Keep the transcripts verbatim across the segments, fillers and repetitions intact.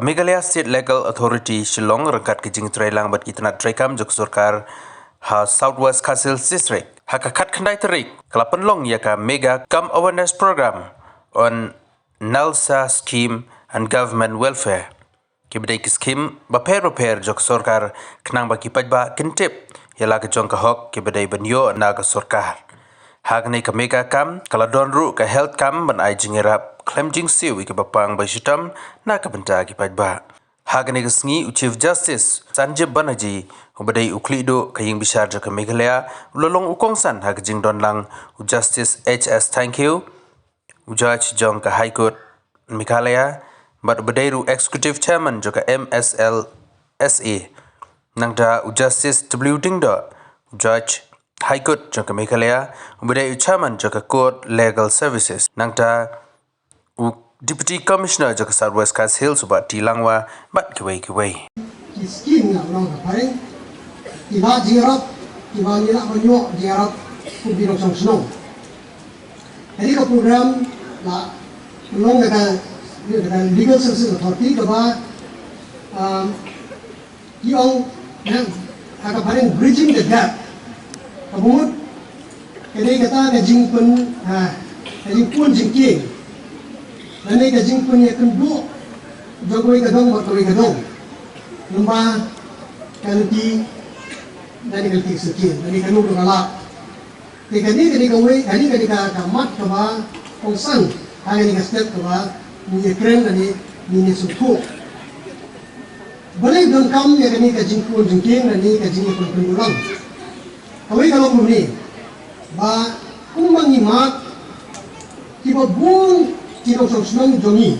Meghalaya State Legal Authority Shillong ryngkat ka jingtrei lang bad ki tnat treikam jong ka sorkar ha South West Khasi Hills District, ha ka khatkhyndai tarik ka la pynlong ïa ka Mega Camp Awareness Program on NALSA Scheme and Government Welfare. Ki ba dei ki skhim bapher bapher jong ka sorkar khnang ba ki paidbah kin tip ïa la ka jong ka hok ki ba dei ban ïoh na ka sorkar. Ha kane ka Mega Camp ka la don ruh ka health camp ban ai jingïarap khlem jingsiew ïa ki ba pang ba shitom na ka bynta ki paidbah. Ha kane ka sngi u Chief Justice Sanjib Banerjee u ba dei u khlieh duh ka ïing bishar jong ka Meghalaya u la long u kongsan ha ka jingdon lang u Justice H S Thangkhiew, u Judge jong ka High Court Meghalaya, bad u ba dei ruh Executive Chairman jong ka M S L S A. Nangta u Justice W Diengdoh, u Judge High Court jong ka Meghalaya, u ba dei u Chairman jong ka Court Legal Services. Nangta u Deputy Commissioner jong ka South West Khasi Hills u Bah T Langwa, bad kiwei kiwei. Ki skim na long ka phareng, ki ba jingïarap, ki ba ngi lah ban ïoh jingïarap kum ki nongshong shnong. Kane ka program la long da ka, da ka Legal Services Authority kaba, um, ki ong, eh, ha ka phareng bridging the gap. Ka mut ka dei kata ka jingpyn, ha, ka jingpyn jingkieng. Lane ka jingpynïakynduh jong kawei ka dong bad kawei ka dong. Lyngba ka lynti, lane ka lynti ka syrkhei, lane ka lum ka lap. Te kane, kane kawei, kane, kane ka, ka mat kaba kongsan ha kane ka step kaba ngi ïakren lane ngi ïasngewthuh. Balei donkam ïa kane ka jingpyn jingkieng lane ka jingïapynduh lang? Kawei ka long kumne, ba kumba ngi mad, kiba bun ki nongshong shnong jong ngi,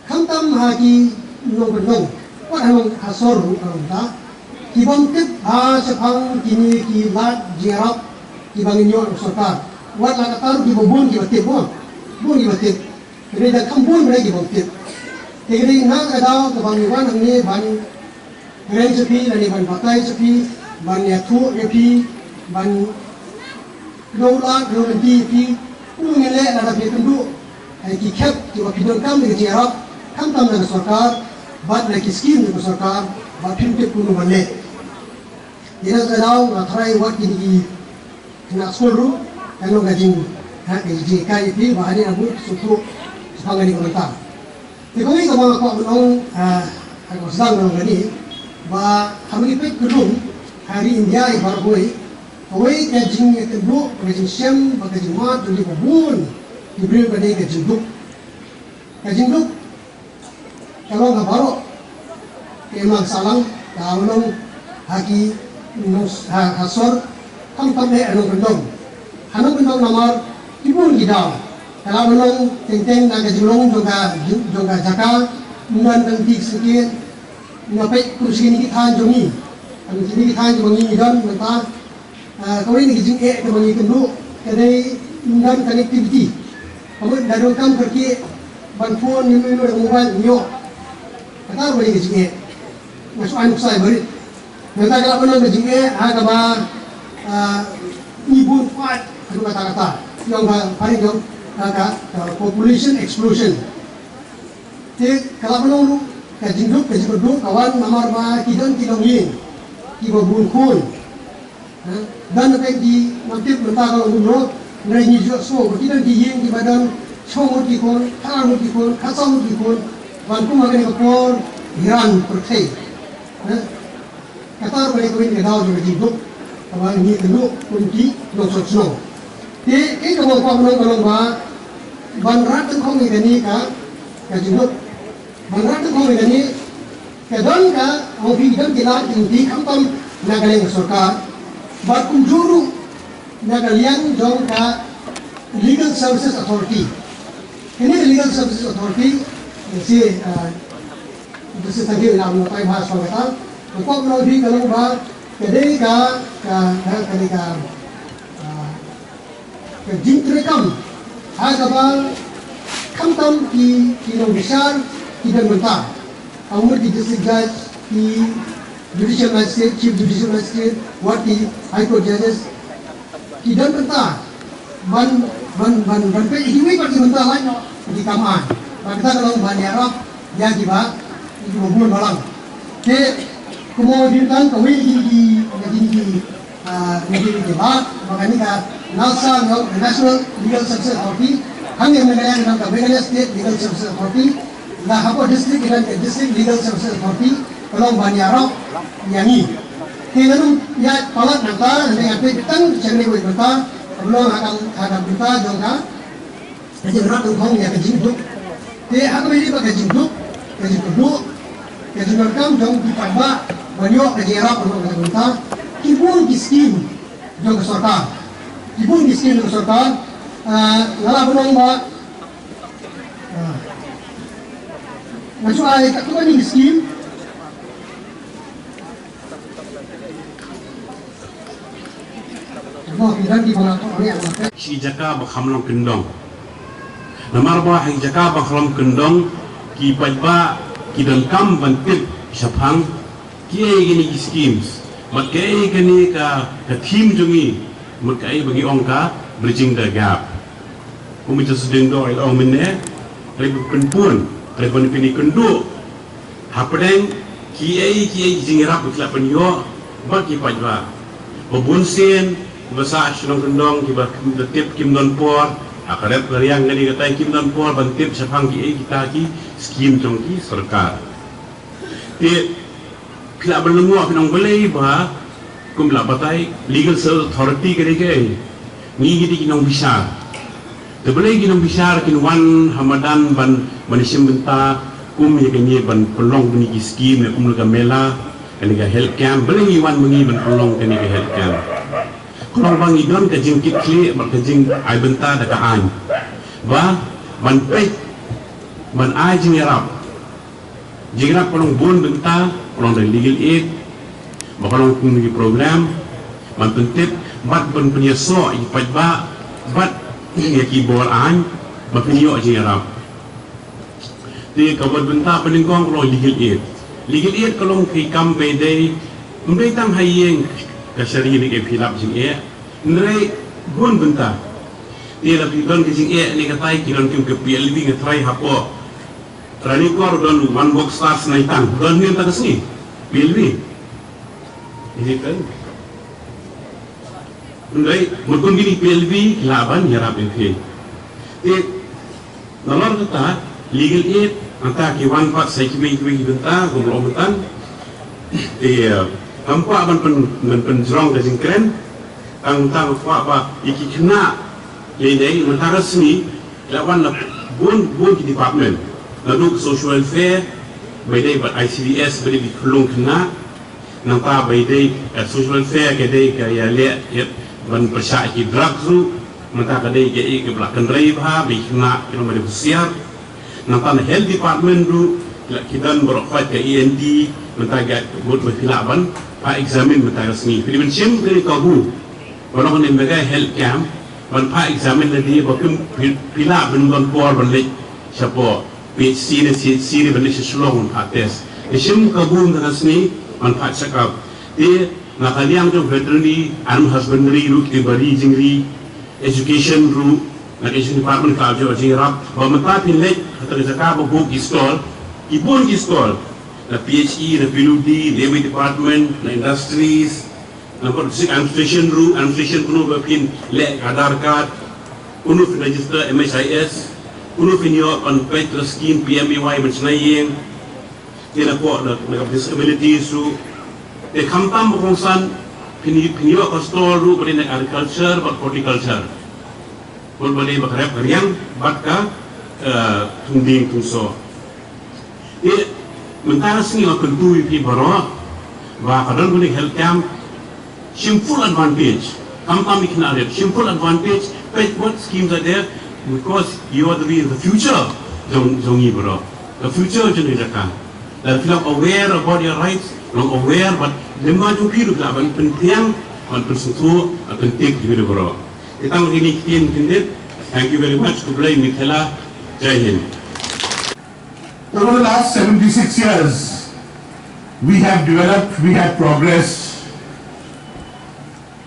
khamtam ha ki nongkyndong, wat ha nong, ha sor ruh ka long ta, ki bym tip ha shaphang kine ki lad jingïarap kiba ngin ïoh na ka sorkar. Wat la katta ruh kiba bun kiba tip, bun, bun kiba tip. Hynrei da kham bun balei ki bym tip. Te hynrei na ka daw kaba ngi wan hangne ban kren sha phi, lane ban batai sha phi, ban ïathuh ïa phi, ban kdew lad, kdew lynti ïa phi, kumno ngin leh lada phi ïakynduh ïa ki khep kiba phi donkam ïa ka jingïarap, khamtam na ka sorkar bad na ki skim na ka sorkar, ba phim tip kumno ban leh. Ïa na ka daw nga tharai wat kine ki khynnah skul ruh kan long ka jing, ha, ka jinghikai ïa phi ba hangne ha bun ki sngewthuh shaphang kane ka bynta. Te kawei kaba nga kwah ban ong, ah, ha kaba sdang nga ong kane, ba haba ngi peit kyllum ha ri India hi baroh kawei, kawei ka jingïakynduh, ka jingshem bad ka jingmad jong kiba bun ki briew ka dei ka jingduk. Ka jingduk ka long ha baroh, ka im lang ka sah lang, ka long ha ki nong, ha, ha sor, khamtam eh ha nongkyndong. Ha nongkyndong namar ki bun ki daw ka la long teng teng na ka jinglong jong ka, jong ka jaka, ym don ka lynti ka syrkhei. Nga peit kum shi kine ki thaiñ jong ngi, kum shi kine ki thaiñ jong ngi ngi don mynta, ah, kawei na ki jingeh kaba ngi kynduh ka dei ym don connectivity. Ka mut da donkam kyrkieh ban phone ïa mano mano da ka mobile ym ïoh. Kata ruh ka dei ka jingeh. Nga shu ai nuksa ïa barit. Nangta ka la ban long ka jingeh ha kaba, ah, ngi bun paid haduh katta katta. Ïa ka phareng jong ka, ka, ka population explosion. Te ka la ban long ruh ka jingduk, ka jingkyrduh ka wan namar ba ki don ki longïing kiba bun khun. Ha? Don na pdeng ki, ngam tip mynta ka long kumno, hynrei ngi ju ïohsngew ba ki don ki ïing kiba don shiphew ngut ki khun, khatar ngut ki khun, khatsaw ngut ki khun, ban kum ha kane ka por Iran pyrthei. Ha? Kata ruh ka dei kawei na ka daw jong ka jingduk kaba ngi kynduh kum ki nongshong shnong. Te kaei kaba nga kwah ban ong ka long ba ban rat tyngkhong ïa kane ka, ka jingduk. Ban rat tyngkhong ïa kane, ka don ka, ong phi, don ki lad ki lynti khamtam na ka liang ka sorkar bad kumjuh ruh na ka liang jong ka Legal Services Authority. Kane ka Legal Services Authority, eh, shi, ah, Justice Thangkhiew i la ong paidbah shuwa kata. Ka kwah ban ong phi ka long ba ka dei ka, ka, ka, ka dei ka, ah, ka jingtreikam ha kaba khamtam ki, ki nongbishar ki don bynta. Ka mut ki District Judge, ki Judicial Magistrate, Chief Judicial Magistrate, wat ki High Court Judges, ki don bynta ban, ban, ban, ban peit ïa kiwei pat ki bynta lait noh ki kam aiñ. Bad kata ka long ban ïarap ïa kiba Ki bun balang. Te kumno dei tang kawei ki ki ki ki ah, ki ki ki ba ba kane ka NALSA, National Legal Services Authority, hangne Meghalaya ka Meghalaya State Legal Services Authority, la hapoh district ka District Legal Services Authority, ka long ban ïarap ïa ngi. Te nga dang ïa palat nangta, nga dang ïa peit tang jingmut nangta, ka long ha ka ha ka bynta jong ka Ka jingïarap nyngkong ïa ka jingduk. Te ha kaba ïadei bad ka jingduk, ka jingkyrduh, ka jingdonkam jong ki paidbah ban ïoh ka jingïarap na ka bynta ki bun ki skim jong ka sorkar. Ki bun ki skim jong ka sorkar, ah, nga la ban ong ba, ah, nga shu ai katto katne ki skim. Shi jaka ba kham long kyndong. Namar ba ha ki jaka ba kham long kyndong, ki paidbah ki donkam ban tip shaphang kiei kine ki schemes, bad kiei kane ka, ka theme jong ngi, bad kaei ba ngi ong ka Bridging the Gap. Kum u Sir Suding Doh u la ong mynne, ka dei ban pynpun, ka dei ban pyni kynduh hapdeng kiei kiei ki jingïarap ba ki lah ban ïoh bad ki paidbah. Ba bun sien ba sah shnong kyndong kiba kim da tip, kim don por, ha ka rep ka riang kane katai kim don por ban tip shaphang kiei kita ki skim jong ki sorkar. Te phi lah ban lyngngoh, phin ong balei ba, kum la batai, Legal Service Authority ka dei kaei? Ngi ki dei ki nongbishar. Te balei ki nongbishar kin wan ha madan ban, ban shim bynta kum ïa kane ban pynlong kine ki skim, ïa kum ka mela, kane ka health camp, balei ngi wan ma ngi ban pynlong kane ka health camp? Ka long ba ngi don ka jingkitkhlieh bad ka jingai bynta da ka aiñ ba ban peit, ban ai jingïarap. Jingïarap ka long bun bynta, ka long da legal aid, ba ka long kum ki program ban pyntip bad ban pynïasoh ïa ki paidbah bad ïa ki bor aiñ ba phin ïoh jingïarap. Te kaba bynta banyngkong ka long legal aid. Legal aid ka long ki kam ba dei, ym dei tang ha ïing ka shari ne ka phi lap jingeh, hynrei bun bynta. Te la phi don ka jingeh ne katai, ki don kim ka P L V, nga tharai hapoh Ranikor don One Box Stars Naitang, don hynnin ta ka sngi P L V. Is it done? Hynrei mut kum kine P L V ki lah ban ïarap ïa phi. Te nalor kata legal aid, hangta ki wan pat sa kiwei kiwei ki bynta, kum la ong mynta. Te, eh, kam kwah ban pyn, ban pynjrong ka jingkren, tang, tang kwah ba ïa ki khynnah, ïa dei mynta ka sngi la wan na bun bun ki department, naduh social welfare, ba dei bad I C D S, ba dei ki khyllung khynnah. Nangta ba dei ka social welfare ka dei ka ïaleh ïa ban pyrshah ki drugs ruh. Nangta ka dei kaei kaba la kynrei bha ba ki khynnah ki long ba dei husiar. Nangta na health department ruh ki don baroh khoit ka E N T. Nangta ka bud ba phi lah ban pha examine mynta ka sngi, phi dei ban shim kane ka kabu. Ba long kane mega health camp ban pha examine lade ba kim phi, phi lah ban don por ban leit shapoh P H C ne C H C ne ban leit sha Shillong ban pha test. Te shim kabu mynta ka sngi ban pha check up. Te na ka liang jong veterinary, animal husbandry ruh, te ba ri jingri, education ruh, na ka education department ka jong jingïarap ba mynta phin leit ha kata ka jaka ba buh ki stall, ki bun ki stall, na P H E, na P W D, Labour Department, na industries, na district administration ruh, administration kumno ba phin leh ka Aadhaar card, kumno phin register M H I S, kumno phin ïoh ban peit ka scheme P M A Y ban shna ïing, te na ka, na, na ka disability ruh, te khamtam ba kongsan phin, phin ïoh ka stall ruh ba dei na agriculture bad horticulture. Bad ba dei ba ka rep ka riang bad ka, eh, thung dieng thung soh. Te mynta ka sngi nga kyntu ïa phi baroh ba ka don kane ka health camp, shim full advantage. Khamtam ïa ki khynnah rit, shim full advantage. Peit what schemes are there, because you are the, the future jong, jong ngi baroh. The future jong ngi jaka. Lada phi long aware about your rights, long aware, bad lem bad jong phi ruh phi lah ban pyntieng, ban pynsngewthuh, ban pyntip ïa phi baroh. Te tang kine ki ktien khyndiat. Thank you very much. Khublei, Mithela. Jai Hind. Over the last seventy-six years, we have developed, we have progressed,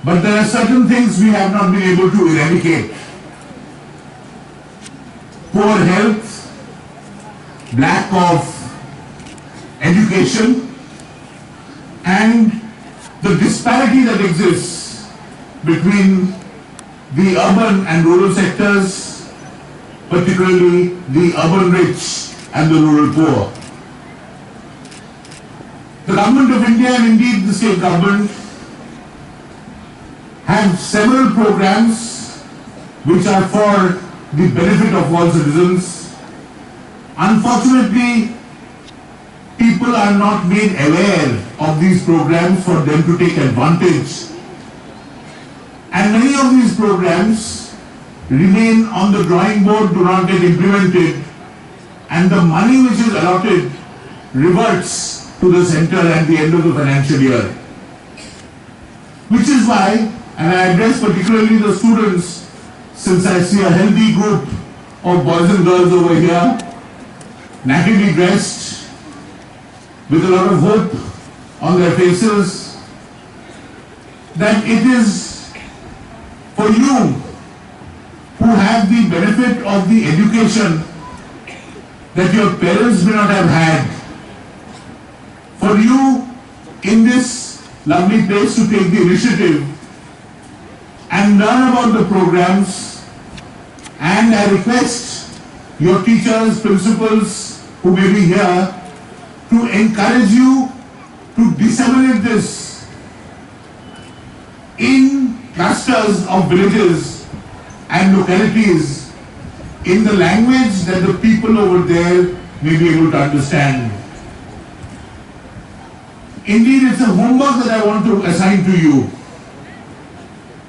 but there are certain things we have not been able to eradicate. Poor health, lack of education and the disparity that exists between the urban and rural sectors, particularly the urban rich and the rural poor. The Government of India and indeed the state government have several programs which are for the benefit of all citizens. Unfortunately, people are not made aware of these programs for them to take advantage. And many of these programs remain on the drawing board, do not get implemented, and the money which is allotted reverts to the center at the end of the financial year. Which is why, and I address particularly the students, since I see a healthy group of boys and girls over here, nattily dressed, with a lot of hope on their faces, that it is for you who have the benefit of the education that your parents may not have had. For you in this lovely place to take the initiative and learn about the programs, and I request your teachers, principals who may be here to encourage you to disseminate this in clusters of villages and localities in the language that the people over there may be able to understand. Indeed, it's a homework that I want to assign to you,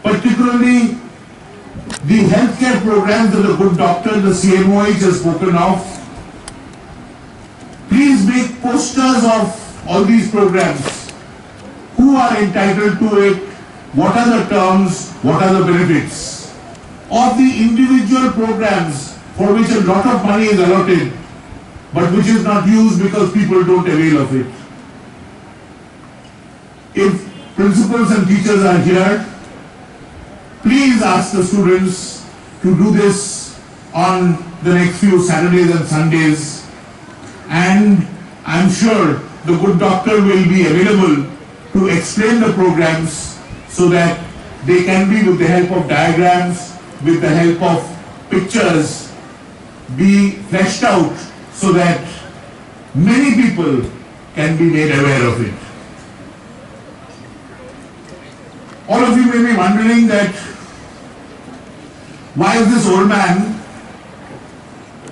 particularly the healthcare programs that the good doctor, the C M O H, has spoken of. Please make posters of all these programs. Who are entitled to it? What are the terms? What are the benefits of the individual programs for which a lot of money is allotted, but which is not used because people don't avail of it? If principals and teachers are here, please ask the students to do this on the next few Saturdays and Sundays, and I'm sure the good doctor will be available to explain the programs so that they can be, with the help of diagrams, with the help of pictures, be fleshed out so that many people can be made aware of it. All of you may be wondering that why is this old man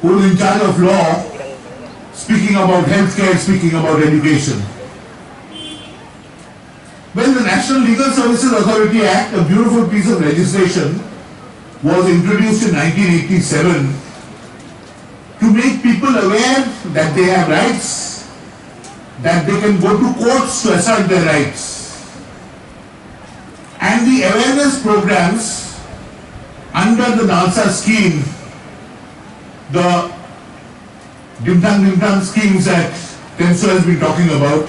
who is in charge of law speaking about healthcare, speaking about education? Well, the National Legal Services Authority Act, a beautiful piece of legislation, was introduced in nineteen eighty-seven to make people aware that they have rights, that they can go to courts to assert their rights. And the awareness programs under the NALSA scheme, the Dimtang Dimtang schemes that Tenso has been talking about,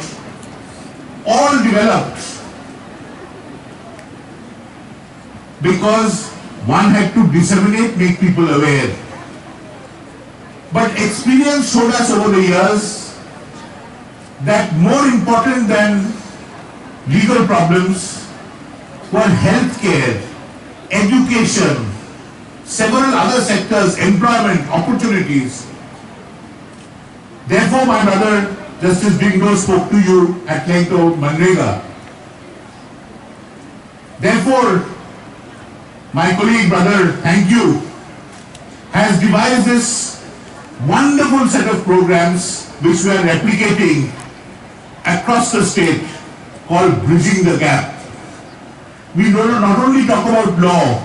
all developed because one had to disseminate, make people aware. But experience showed us over the years that more important than legal problems were healthcare, education, several other sectors, employment opportunities. Therefore, my brother Justice Dingdo spoke to you at length about MGNREGA. Therefore, my colleague, brother, thank you, has devised this wonderful set of programs which we are replicating across the state, called Bridging the Gap. We do not only talk about law,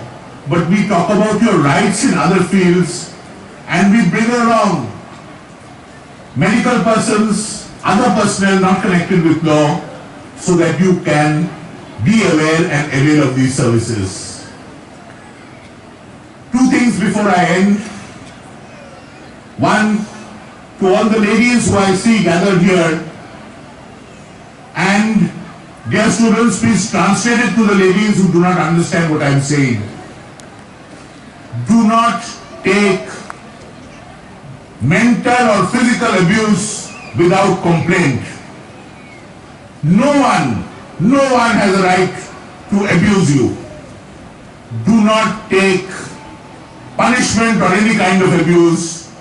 but we talk about your rights in other fields, and we bring along medical persons, other personnel not connected with law, so that you can be aware and avail of these services. Two things before I end. One, to all the ladies who I see gathered here, and dear students, please translate it to the ladies who do not understand what I am saying. Do not take mental or physical abuse without complaint. No one, no one has a right to abuse you. Do not take punishment or any kind of abuse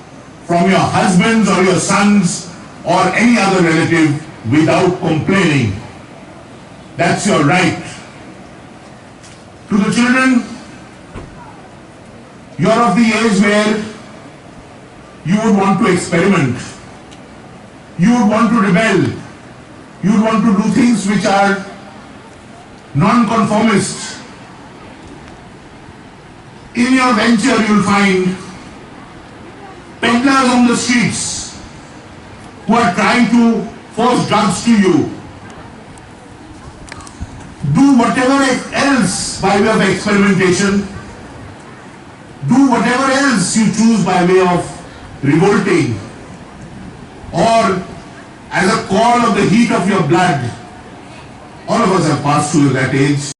from your husbands or your sons or any other relative without complaining. That's your right. To the children, you're of the age where you would want to experiment, you would want to rebel, you would want to do things which are non-conformist. In your venture, you'll find peddlers on the streets who are trying to force drugs to you. Do whatever else by way of experimentation. Do whatever else you choose by way of revolting or as a call of the heat of your blood. All of us have passed through that age.